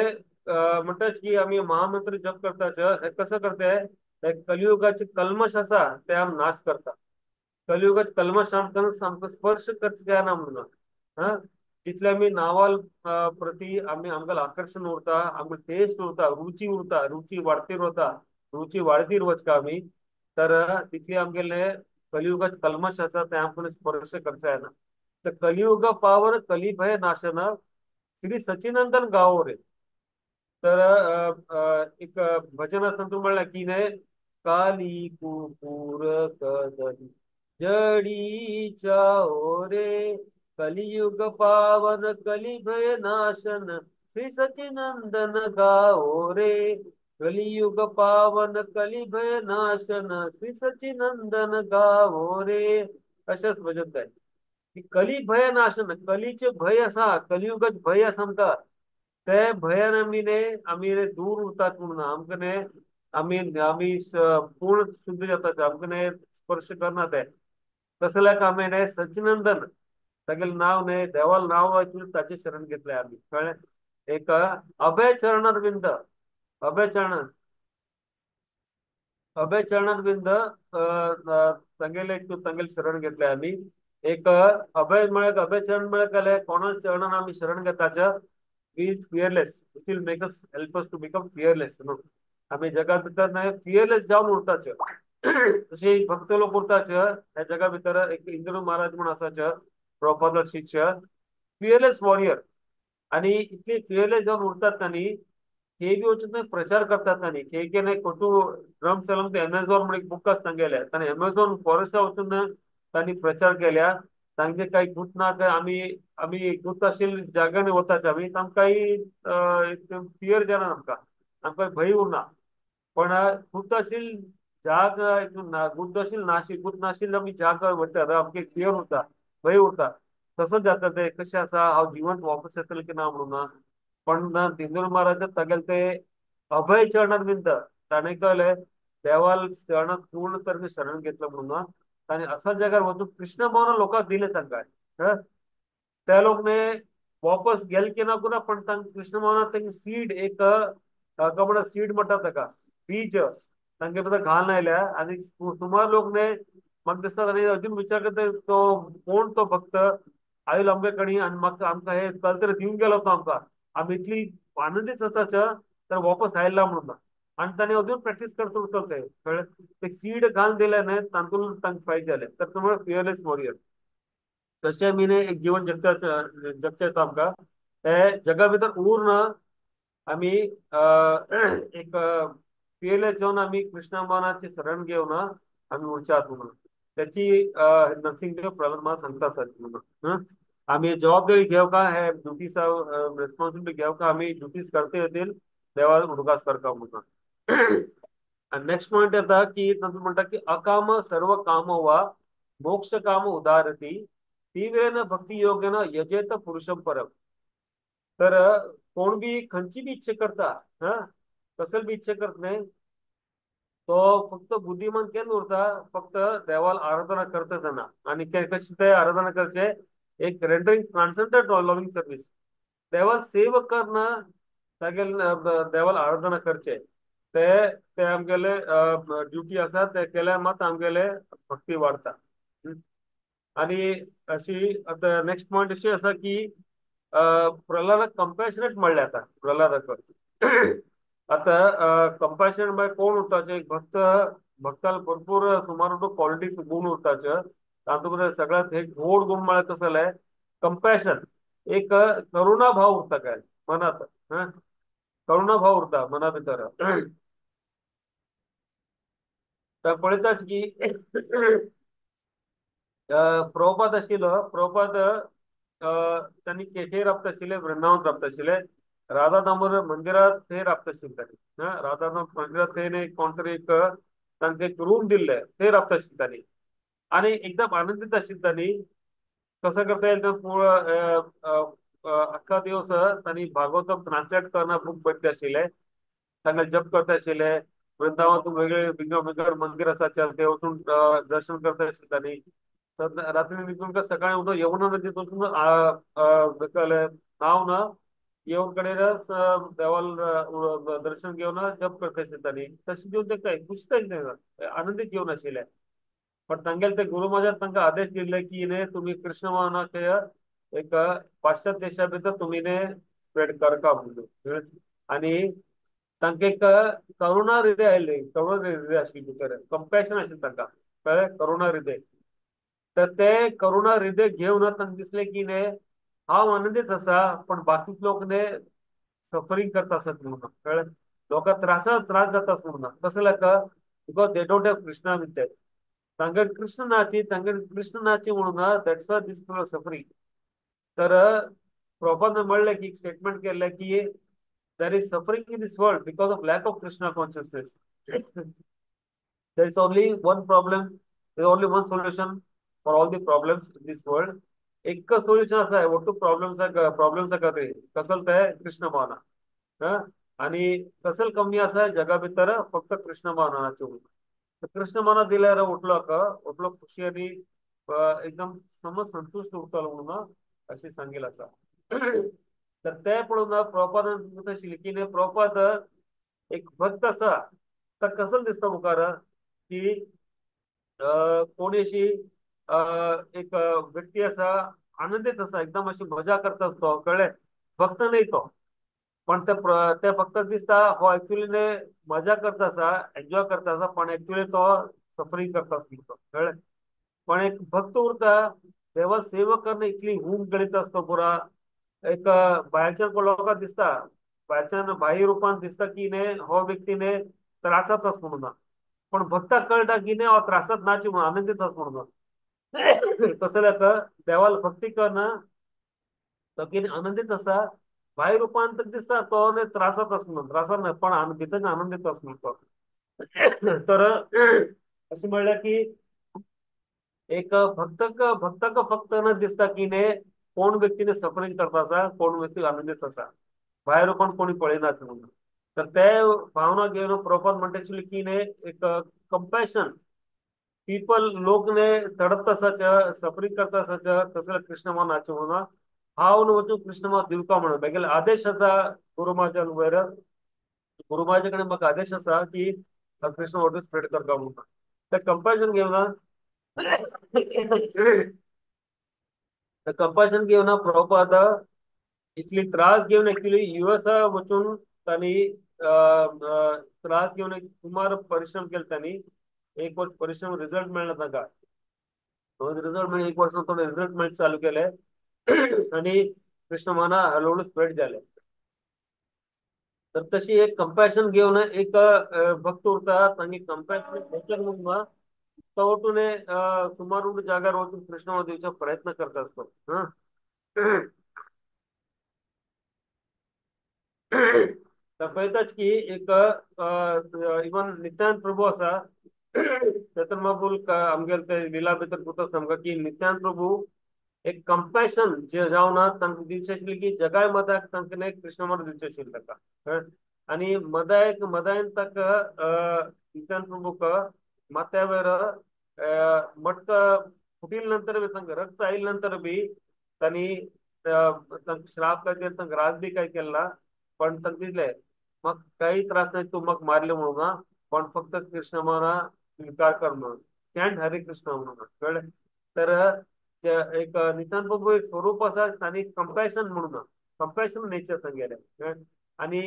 म्हणटाच की आमी महामंत्र जप करताच हे कसं करते, हे कलियुगाचे कल्मश आसा ते आम नाश करता. कलियुगाचे कल्मश आमकां सामको स्पर्श करचे जायना म्हणून, हा तितले आमी नावाल प्रती आमी आमकां आकर्शण उरता, आमकां टेस्ट उरता, रुची उरता, रुची वाडतीर वता, रुची वाडतीर वचका आमी, तर तितली आमगेले कलियुगाचे कल्मश आसा ते आमकां स्पर्श करचे जायना. तर कलियुग पावन कली भय नाशन श्री सचिनंदन गावो रे. तर एक भजन आसा तूं म्हणलें की न्ही काली कुकुर कदन जडी चाओ रे कलियुग पावन कली भय नाशन श्री सचिनंदन गाओ रे, कलियुग पावन कली भय नाशन श्री सचिनंदन गाओ रे. अशेंच भजन जाय की कली भय नाशन, कलीचे भय आसा, कलियुगाच भय आसा आमकां, ते भयान आमी न्ही आमी दूर उरतात म्हणून आमकां न्ही आमी आमी पूर्ण शुद्ध जातात, आमकां न्ही स्पर्श करना ते. तसल्याक आमी न्ही सचिनंदन तागेलें नांव न्ही देवाल नांव आयकून ताचें शरण घेतलें आमी, कळ्ळें. एक अभय चरणारविंद, अभय चरण, अभय चरणारविंद तागेले तांगेले शरण घेतलें आमी. एक अभय म्हळ्यार अभय चरण म्हळ्यार काय, कोणा चरणान आमी शरण घेताच्या is fearless, it will make us help us to become fearless. न्हू आमी जगा भितर न्हय फियरलेस जावन उरताचे, तशे भक्त लोक उरताचे ह्या जगा भितर. एक इंद्र महाराज म्हूण आसाचे प्रभुपाद शिष्य, फियरलेस वॉरियर, आनी इतले फियरलेस जावन उरतात तांणी हे बी वचून प्रचार करतात तांणी. के के न्हय कोटू ड्रम चलम ते एमेझॉन म्हूण एक बूक आसा तांगेले, तांणी एमेझॉन फॉरेस्टा वचून तांणी प्रचार केल्या. तांचे काही गुत ना, काय आमी आमी गुत आशिल्ल्या जाग्यांनी वताचे आमी, तांकां काही फियर जायना, आमकां आमकां भंय उरना. पण गुत आशिल्ले जाग गुत आशिल्ले नाशिल्ले गुत नाशिल्ले आमी जाग वतात, आमकां फियर उरता, भंय उरता. तसोच जाता ते कशें आसा हांव जिवंत वापस येतलें की ना म्हणून ना. पण इंद्र महाराज तागेले ते अभय चरणारविंद ताणें कळलें देवाल चरणात पूर्ण तरेन शरण घेतलं म्हणून ताणें असा जाग्यार वचून कृष्ण भावना लोकांक दिले तांकां. त्या लोक न्ही वापस गेले की ना कुना, पण तांकां कृष्ण भावना तांकां सीड एक ताका म्हणटा सीड म्हणटा ताका बीज तांगे भितर घालून आयल्या. आनी सुमार लोक न्ही म्हाका दिसता ताणी अजून विचार करता तो कोण तो भक्त आयलो आमगे कडेन आनी म्हाका आमकां हे कल्चर दिवन गेलो तो आमकां, आमी इतली आनंदीत आसाचे तर वापस आयला म्हणून. आनी ताणें अजून प्रॅक्टीस करत उरतले ते, कळ्ळें. ते सीड घालून दिलें न्हय तातूंत तांकां फायदो जाले. तर तुमी फियरलेस वॉरियर तशें आमी न्ही एक जीवन जगता जगचें येता आमकां. ते जगा भितर उर्ण आमी एक फियरलेस जावन आमी कृष्णा भावनाचें शरण घेवन आमी उरच्यात म्हणून त्याची नरसिंहदेव प्रल्हाद महाराज सांगता आसा म्हणून. आमी जबाबदारी घेवका, हे ड्युटीज रेस्पॉन्सिबिलिटी घेवका, आमी ड्युटीज करते येतील देवा उडगास करका म्हणून. आनी नेक्स्ट पॉयंट येता की तातूंत म्हणटा की अकाम सर्व काम वा मोक्ष काम उदारती तीव्रेन भक्ती योगेन यजेत पुरुषम परम. तर कोण बी खंयची बी इच्छा करता, हा कसली बी इच्छा करत न्हय, तो फक्त बुद्धिमान केन्ना उरता, फक्त देवाल आराधना करता तेन्ना. आनी कशें ते आराधना करचे, एक रेंडरिंग ट्रान्संडंट लव्हिंग सर्वीस, देवाल सेवा करना तागेले देवाल आराधना करचे ते ते आमगेले ड्युटी आसा, ते केल्यार मात आमगेले भक्ती वाडता. आणि अशी आता नेक्स्ट पॉइंट अशी आसा की प्रल्हादाक कंपॅशनेट म्हणलें आतां प्रल्हादाक. आता कंपॅशन म्हळ्यार कोण उरताचे, एक भक्त, भक्ताला भरपूर सुमार क्वालिटीज गुण उरताचे, तातूंत सगळ्यात एक व्हड गुण म्हळ्यार कसं जालें कंपॅशन, एक करुणा भाव उरता काय मनात, करुणा भाव उरता मना भितर. तर पळयताच की प्रभुपाद आशिल्लो, प्रभुपाद त्यांनी केथे राबता आशिल्ले, वृंदावन राबता आशिल्ले, राधा दामोदर मंदिरात थंय राबता आशिल्ले तांणी, राधा दामोदर मंदिरात थंय कोण तरी एक तांकां एक रूम दिल्ले, थंय राबता आशिल्ले तांणी आनी एकदम आनंदीत आशिल्ले तांणी. कसं करता येईल तर अख्खा दिवस तांणी भागवतम ट्रान्सलेट करना बुक बरयता आशिल्ले, तांकां जप करता आशिल्ले. वृंदावन वेगळे विंगड विंगड मंदिर आसा ते वचून दर्शन करता आशिल्ले तांणी. तर रात्री निघून का सकाळी उठून यमुना नदीत वचून न्हांवन येवन कडेन देवाला दर्शन घेवन जप करता आशिल्ले तांणी. तशें घेवन ते काय खुश आनंदीत घेवन आशिल्ले. पण तांगेले ते गुरु महाराजान तांकां आदेश दिल्ले की न्ही तुमी कृष्ण भावनाक एक पाश्चात्य देशा भितर तुमी न्ही स्प्रेड करका म्हणून. आनी तांकां एक करुणा हृदय आयिल्ली, करुणा हृदय आशिल्ली भितर, कंपॅशन आशिल्लें तांकां, कळ्ळें, करुणा हृदय. तर ते करुणा हृदय घेवन तांकां दिसलें की न्ही हांव आनंदीत आसा पण बाकीचे लोक न्ही सफरींग करता आसत म्हणून, कळ्ळें, लोकांक त्रास जाता म्हणून. कसं जाता because they don't have Krishna with that, तांगेर कृष्ण नाची, तांगेर कृष्ण नाची म्हणून that's why this people are suffering. तर प्रभुपादान म्हणलें की स्टेटमेंट केल्लें की there is suffering in this world because of lack of Krishna consciousness. There is only one problem, there is only one solution for all the problems in this world. एक solution आसा ಒಟ್ಟು problems problems खातीर, कसल ते कृष्ण भावना. आणि कसल कमी आसा जगा भितर फक्त कृष्ण भावनाची. कृष्ण भावना दिल्यार उठलो का उठलो खुशी आणि एकदम समज संतुष्ट उरतलो म्हणून अशी सांगेल आसा. तर ते पळोवन प्रभुपादान आशिल्ली की प्रभुपाद एक भक्त आसा तर कसं दिसता मुखार की कोणी अशी एक व्यक्ती आसा आनंदीत आसा, एकदम अशी मजा करता तो, कळ्ळें, भक्त न्ही तो, पण ते फक्त दिसता हो एक्चुअली मजा करता आसा, एन्जॉय करता आसा, पण एक्चुअली तो सफरींग करता आसता, कळ्ळें. पण एक भक्त उरता देवा सेवा करणं इतली हूम गळीत आसता पुरा, एक भायरच्यान लोकांक दिसता, भायरच्यान बाह्य रुपान दिसता की न्ही हो व्यक्ती न्ही त्रासांत आसा म्हणून, पण भक्ताक कळटा की न्ही हो त्रासांत नाची म्हणून, आनंदीत आसा म्हणून. कसं जाता देवाला भक्ती करणं तो की आनंदीत आसा, बाह्य रुपान तर दिसता तो न्ही त्रासांत आसा म्हणून, त्रासांत न्हय पण भितर आनंदीत आसा म्हणून तो. तर अशें म्हणल्यार की एक भक्तक भक्ताक फक्त न दिसता की न्ही कोण व्यक्तीने सफरींग करता आसा, कोण व्यक्ती आनंदीत आसा, भायर रुपान कोणी पळयनात म्हणून. तर ते भावना घेवन प्रभुपाद म्हणटा आशिल्ले की न्ही एक कंपॅशन, पीपल लोक ने तडपता आसा, सफरींग करता आसा, तसं कृष्ण भावना नाची म्हणून हांव वचून कृष्ण भावना दिवका म्हणून बेगीन आदेश आसा गुरु महाराजान वयर, गुरु महाराजा कडेन म्हाका आदेश आसा की कृष्ण भावना स्प्रेड करता म्हणून. ते कंपॅशन घेवन कंपॅशन घेवन प्रभुपाद इतली त्रास घेवन एक्चुअली युएसए वचून तांणी त्रास घेवन सुमार परिश्रम केले तांणी, एक वर्ष परिश्रम रिझल्ट मेळना तांकां, रिझल्ट मेळ्ळे एक वर्स थोडे रिझल्ट मेळचे चालू केले आनी कृष्ण भावना हळूहळू स्प्रेड जाले. तर तशी एक कंपॅशन घेवन एक भक्त उरता, तांणी कंपॅशन म्हणून तो वचून सुमार जाग्यार वचून कृष्ण भावना दिवचो प्रयत्न करता आसतो. तर पळयताच की एक इवन नित्यानंद प्रभू आसा, चैतन्य महाप्रभू आमगेले ते लिला भितर करता आमकां की नित्यानंद प्रभू एक कंपॅशन जे जावन तांकां दिवचें आशिल्लें की जगाय मदाक तांकां कृष्ण भावना दिवचें आशिल्लें ताका. आनी मदायक मदायन ताका नित्यानंद प्रभूक माथ्या वयर मटका फुटिल नंतर बी तांकां रक्त आयिल्ले नंतर बी तांणी श्राप काय केला, तांकां राग बी काय केला, पण तांकां दिसलें म्हाका काही त्रास नाही, तूं म्हाका मारलें म्हणून, पण फक्त कृष्ण भावना स्विकार कर म्हणून, चॅन्ट हरे कृष्ण म्हणून, कळ्ळें. तर एक नित्यानंद प्रभू एक स्वरूप आसा तांणी कंपॅशन म्हणून, कंपॅशन नेचर तांगेलें. आनी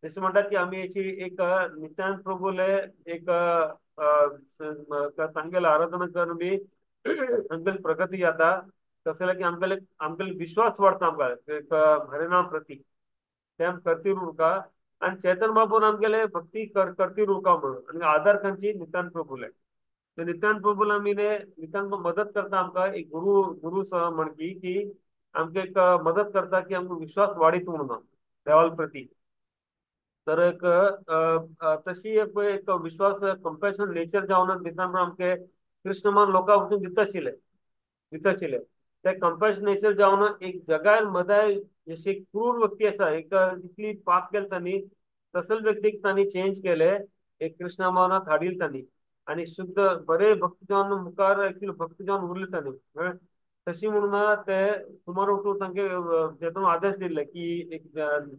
जशें म्हणटा की आमी अशी एक नित्यानंद प्रभूले एक तांगेले आराधना करून बी आमगेली प्रगती जाता. तशें की आमगेले आमगेले विश्वास वाडता आमकां एक हरिनाम प्रती, ते आमी करती उरका. आनी चैतन्य बाबून आमगेले भक्ती करती उरका म्हणून आनी आधार खंयची नित्यानंद प्रभूले. ते नित्यानंद प्रभूला आमी नित्यानंद प्रभू मदत करता आमकां एक गुरु गुरु म्हणकी की आमकां एक मदत करता की आमकां विश्वास वाडीत म्हणून देवाल प्रती. तर एक तशी एक विश्वास कंपॅशन नेचर जावन नित्यानंद प्रभू आमके कृष्णमान लोकां वचून दिता आशिल्ले, दिता आशिल्ले. ते कंपॅशन नेचर जावन एक जगान मदाय जशी क्रूर व्यक्ती आसा, एक इतली पाप केले तांणी, तसल व्यक्तीक तांणी चेंज केले, एक कृष्ण मानात हाडील तांणी आनी शुद्ध बरे भक्त जावन मुखार एक्चुअली भक्त जावन उरले तांणी. तशी म्हणून ते सुमार वचून तांचे जेतून आदेश दिल्ले की एक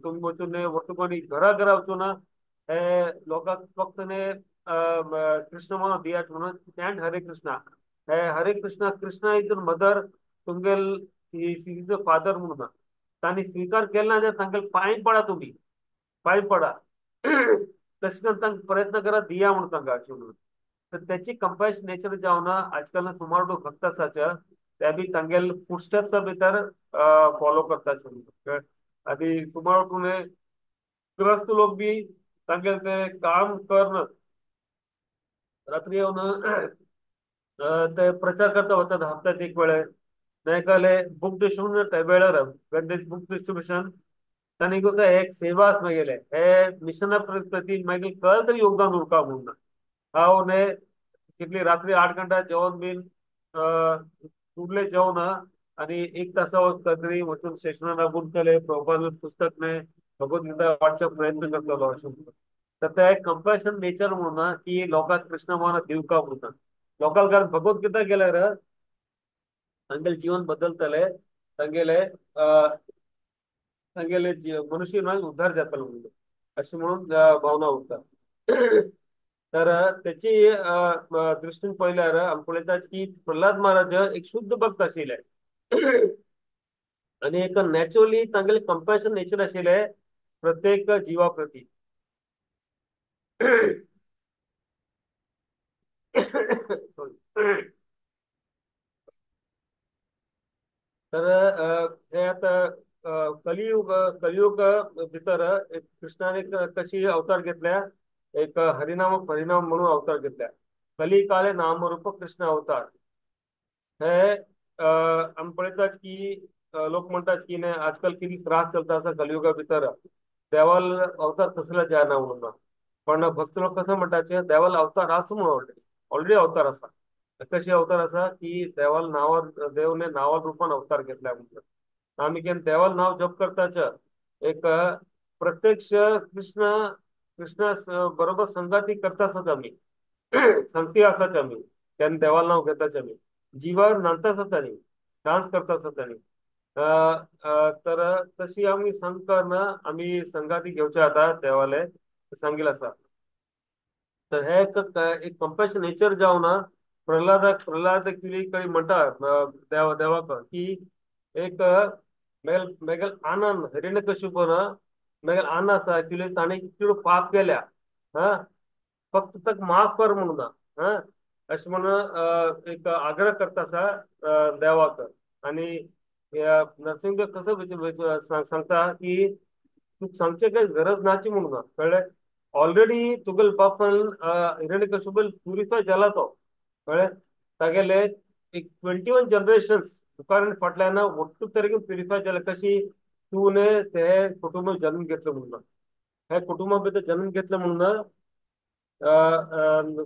तुमी वचून वट्टू कोणी घरा घरा वचून हे लोकांक फक्त कृष्ण म्हणून दियात म्हणून चॅन्ट हरे कृष्णा, हे Hare Krishna, Krishna is your mother, तुमगेल is a father म्हणून तांणी स्विकार केला ना जाल्यार तांगेले पांय पडा, तुमी पांय पडा, तशें करून तांकां प्रयत्न करा दिया म्हणून तांकां अशें म्हणून. तर त्याची कंपॅशन नेचर जावन आजकाल सुमार लोक भक्त आसाचे ते बी तांगेले फुटस्टेप्सा भितर फॉलो करता. आनी सुमार ग्रस्त लोक बी तांगेले ते काम करून रात्री येवन ते प्रचार करता वतात हप्त्यात एक वेळे. नायकाले बुक डिस्ट्रिब्युशन वेळार बुक डिस्ट्रिब्युशन तांणी एक सेवा आसा मागेले हे मिशना प्रती मागीर कळ तरी योगदान उरका म्हणून. हांव न्ही कितली रात्री 8 घंटा जेवण बीन उरले जेवण आनी 1 तासा तरी वचून स्टेशनार राबून केले प्रभुपाद पुस्तक न्ही भगवद्गीता वाचच्या प्रयत्न करतलो अशें म्हणून. तर ते कंपॅशन नेचर म्हणून की लोकांक कृष्ण भावना दिवका म्हणून. लोकांक कारण भगवद्गीता गेल्यार तांगेले जीवन बदलतले, तांगेले तांगेले मनुष्य उद्धार जातलो म्हणून अशें म्हणून भावना उरता. तर त्याची दृष्टीन पळयल्यार आमी पळयतात की प्रल्हाद महाराज एक शुद्ध भक्त आशिल्ले आनी एक नॅचरली तांगेले कंपॅशन नेचर आशिल्ले प्रत्येक जिवा प्रती. तर हे आता कलियुग कलियुग भितर एक कृष्णाने कशी अवतार घेतल्या, एक हरिनाम परिणाम म्हणून अवतार घेतल्या. कलिकाले नामरूप कृष्ण अवतार हे आमी पळयतात की लोक म्हणटात की न्ही आजकाल कितें त्रास चलता आसा कलियुगा भितर, देवाल अवतार कसले जायना म्हणून. पण भक्त लोक कसं म्हणटाचे देवाल अवतार आसा म्हणून ऑलरेडी ऑलरेडी अवतार आसा. कशी अवतार आसा की देवाल नांवार देवने नांवा रुपान अवतार घेतला म्हणून. आमी केन्ना देवाल नांव जप करताच एक प्रत्यक्ष कृष्ण कृष्ण बरोबर संगाती करता आसात आमी, संगती आसात आमी, तेन्ना देवाल नांव घेताच आमी, जिवार नांदता आसात आनी डान्स करता आसात आनी तर तशी आमी संग करना आमी संगाती घेवचे आतां देवाले सांगील आसा. तर हे एक कंपॅशन नेचर जावन प्रल्हादाक प्रल्हाद एक्चुअली कडे म्हणटा देवा देवाक की एक मेगल मेगल आनंद हिरण्यकशिपू मेगल आनंद आसा एक्चुअली ताणें कितलो पाप केल्या, हा फक्त ताका माफ कर म्हणून, हा अशें म्हणून एक आग्रह करता आसा देवाक. आनी नरसिंह कसो सांगता की तुका सांगचें कांय गरज नाची म्हणून, कळ्ळें? ऑलरेडी तुगेले बापान हिरण्यकशिपू प्युरिफाय जाला तो, कळ्ळें? तागेले एक 21 जनरेशन्स मुखार आनी फाटल्यान ಒಟ್ಟು तरेन प्युरिफाय जाले. कशी तूं ते कुटुंबात जन्म घेतलो म्हणून, हे कुटुंबा भितर जन्म घेतलो म्हणून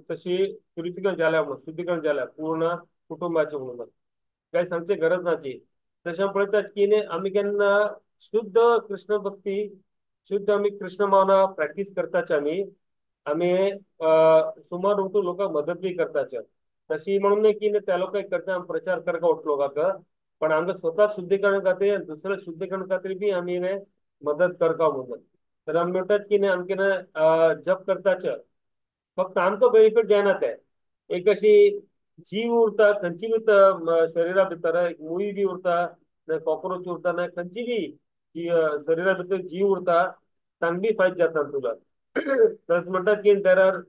तशी प्युरिफिकेशन जाल्या म्हणून, शुद्धीकरण जाल्या पूर्ण कुटुंबाचें म्हणून, काय सांगचे गरज नाची. तशें पळयतात की न्ही आमी केन्ना शुद्ध कृष्ण भक्ती शुद्ध आमी कृष्ण भावना प्रॅक्टीस करताच आमी आमी सुमार उठून लोकांक मदत बी करताच. तशी म्हणून न्ही की त्या लोकांक करता आमी प्रचार करता उठ लोकांक, पण आमकां स्वता शुद्धीकरण खातीर दुसऱ्या शुद्धीकरण खातीर बी आमी मदत करता म्हणून. तर आमी म्हणटात की न्ही आमकां जप करताच फक्त आमकां बेनिफीट जायना, ते एक अशी जीव उरता खंयची बी शरिरा भितर, एक मुय बी उरता, ना कॉक्रोच उरता, ना खंयची बी शरिरा भितर जीव उरता, तांकां बी फायदो जाता तुला. तशें म्हणटा की there are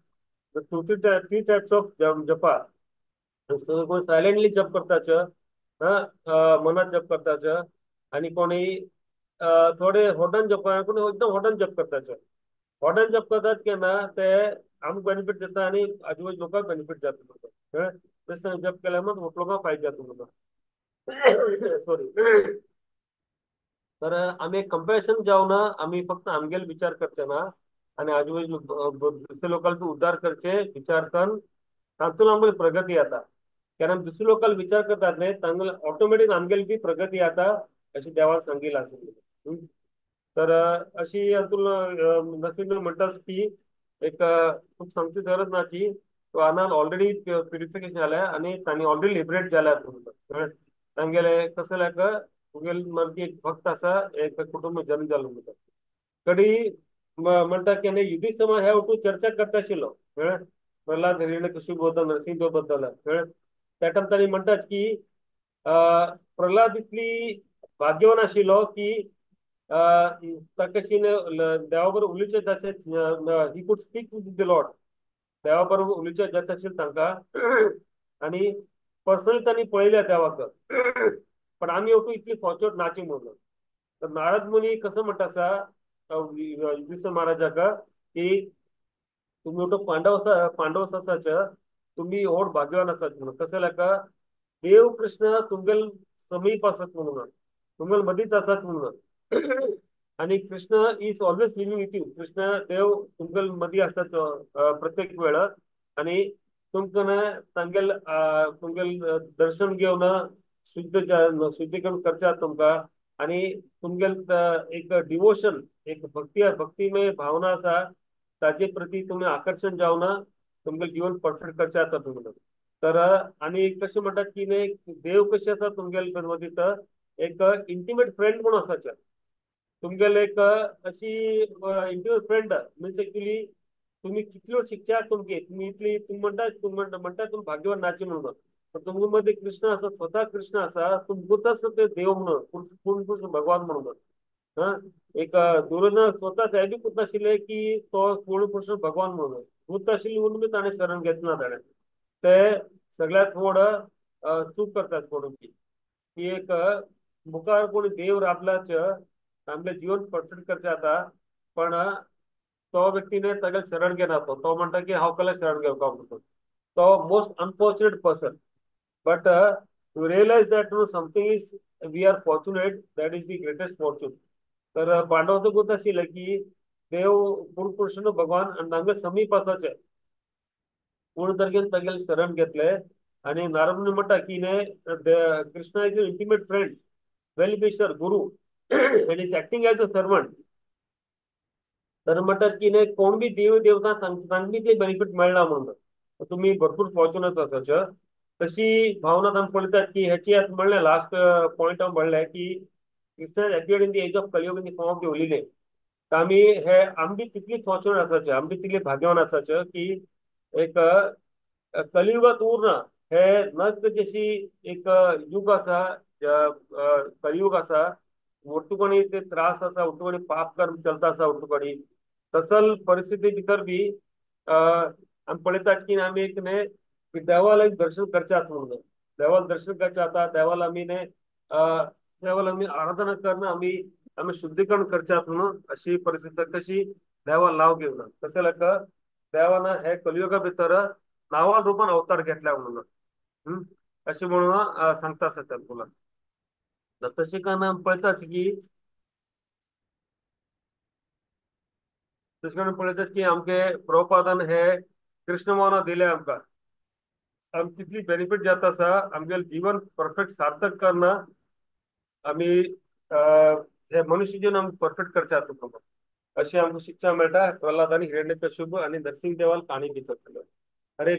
two three types of japa. कोण सायलेंटली जप करताच, मनात जप करताच, आनी कोणी थोडे होटान जप, कोणी एकदम होटान जप करताच. होटान जप करतात केन्ना ते आमकां बेनिफीट जाता आनी आजूबाजू लोकांक बेनिफीट जाता. कळ्ळें? तशें जप केल्यार मात लोकांक फायदो जाता म्हणून. सॉरी. तर आमी कंपॅरिजन जावना, आमी फक्त आमगेले विचार करचे ना आनी आजूबाजू दुसरे लोकांचो उद्धार करचे विचार करून तातूंत आमगेली प्रगती जाता. कारण दुसरे लोकांक विचार करतात न्ही, तांगेले ऑटोमॅटीक आमगेली बी प्रगती जाता अशें देवान सांगिल्लें आसा. तर अशी हातूंत नरसिंह म्हणटाच की एक खूब सांगची गरज ना की तो आनान ऑलरेडी प्युरिफिकेशन जालें आनी तांणी ऑलरेडी लिबरेट जाल्या. कळ्ळें? तांगेले कसले तुगेले मर्दी एक भक्त आसा, एक कुटुंब जन्म जालो म्हणटा. कडी म्हणटा की आनी युधिष्ठिर हे वटून चर्चा करता आशिल्लो. कळ्ळें? प्रल्हाद हिरण्यकशिपू बद्दल, नरसिंह बद्दल. कळ्ळें? त्या टायम तांणी म्हणटात की प्रल्हाद इतली भाग्यवान आशिल्लो की ताका देवा बरोबर उलोवचें जाता, he could speak with the lord. देवा बरोबर उलोवचें जाता आशिल्लें तांकां आनी पर्सनली तांणी पळयल्या देवाक. पण आमी वटून इतली फॉर्च्युनेट नाची म्हणून. तर नारद मुनी कसं म्हणटा आसा युधिष्ठिर महाराजाक की तुमी वटून पांडव आसाच, तुमी व्हड भाग्यवान आसात म्हणून. कशें जाल्यार देव कृष्ण तुमगेल समीप आसात म्हणून, तुमगेल मदींच आसात म्हणून. आनी Krishna is always living with you. Krishna देव तुमगेल मदीं आसतात प्रत्येक वेळ आनी तुमकां तांगेल तुमगेल दर्शन घेवन शुद्ध शुद्धीकरण करतात तुमकां. आनी तुमगेल एक डिवोशन, एक भक्ती, भक्तिमय भावना आसा ताजे प्रती तुमी आकर्शण जावन तुमगेल जीवन परफेक्ट करचें जाता तुमकां. तर आनी कशें म्हणटात की न्ही देव कशें आसा तुमगेल मदीं एक इंटिमेट फ्रेंड म्हणून आसाचे तुमगेले एक अशी इंटिमेट फ्रेंड मिन्स एक्चुली तुमी कितल्यो शिकच्यात तुमगे, तुमी इतली तुमी म्हणटा, तुमी म्हणटा तुमी भाग्यवान नाचे म्हणून. पण तुमगे मदीं कृष्ण आसा, स्वता कृष्ण आसा, तुमकांच ते देव म्हणून, पूर्ण कृष्ण भगवान म्हणून. एक दुर्योधन स्वता ते बी कोत नाशिल्ले की तो पूर्ण कृष्ण भगवान म्हणून भूत आशिल्ले म्हणून बी ताणें शरण घेतना ताणें ते सगळ्यांत व्हड चूक करतात कोणून की एक मुखार कोणी देव राबलाच आमगेलें जीवन परफेक्ट करचें जाता, पण तो व्यक्तीने तागेलें शरण घेना. तो म्हणटा की हांव कसलें शरण घेवपा म्हणून. तो most unfortunate person. But to realise that no something is we are fortunate, that is the greatest fortune. तर पांडवाचो गोत आशिल्लें की देव पूर्ण कृष्ण भगवान आनी तांगे समीप आसाचे पूर्ण तरेन तागेलें शरण घेतलें. आनी नारद मुनी म्हणटा की न्ही Krishna is intimate friend, well wisher, guru and is acting as a servant. तर म्हणटात की न्ही कोण बी देव देवता तांकां बी ते बेनिफीट मेळना म्हणून तुमी भरपूर फॉर्च्युनेट आसाचे. तशी भावना आमी पळयतात की हेची आतां म्हणलें लास्ट पॉयंट हांव म्हणलें की Krishna appeared in the age of Kaliyuga in the form of the holy name. तर आमी हे आमी बी तितली फॉर्च्युनेट आसाचे, आमी बी तितली भाग्यवान आसाचे की एक कलियुगांत उरना हे नर्क जशी एक युग आसा, कलियुग आसा, वटुकणी ते त्रास आसा, वटुकणी पाप कर्म चलता आसा वटुकणी तसल परिस्थिती भितर बी आमी पळयतात की आमी एक न्ही देवाला एक दर्शन करचें आसा म्हणून. देवाला दर्शन करचें आसा, देवाला आमी न्ही देवाला आमी आराधना करून आमी आमी शुद्धीकरण करचें आसा म्हणून. अशी परिस्थिती कशी देवाला नांव घेवन कशें जाल्यार देवान हे कलियुगा भितर नांवा रुपान अवतार घेतला म्हणून अशें म्हणून सांगता आसा तुला. तशें कारण आमी पळयतात की तशें कारण पळयतात की आमचे प्रभुपादान हे कृष्ण भावना दिले आमकां, आमकां कितली बेनिफीट जाता आसा, आमगेलें जीवन परफेक्ट सार्थक करना आमी हे मनुष्य जीवन आमी परफेक्ट करचें आसा अशी आमकां शिक्षा मेळटा प्रल्हाद आनी हिरण्यकश्यप आनी नरसिंह देवाल काणी भितर. हरे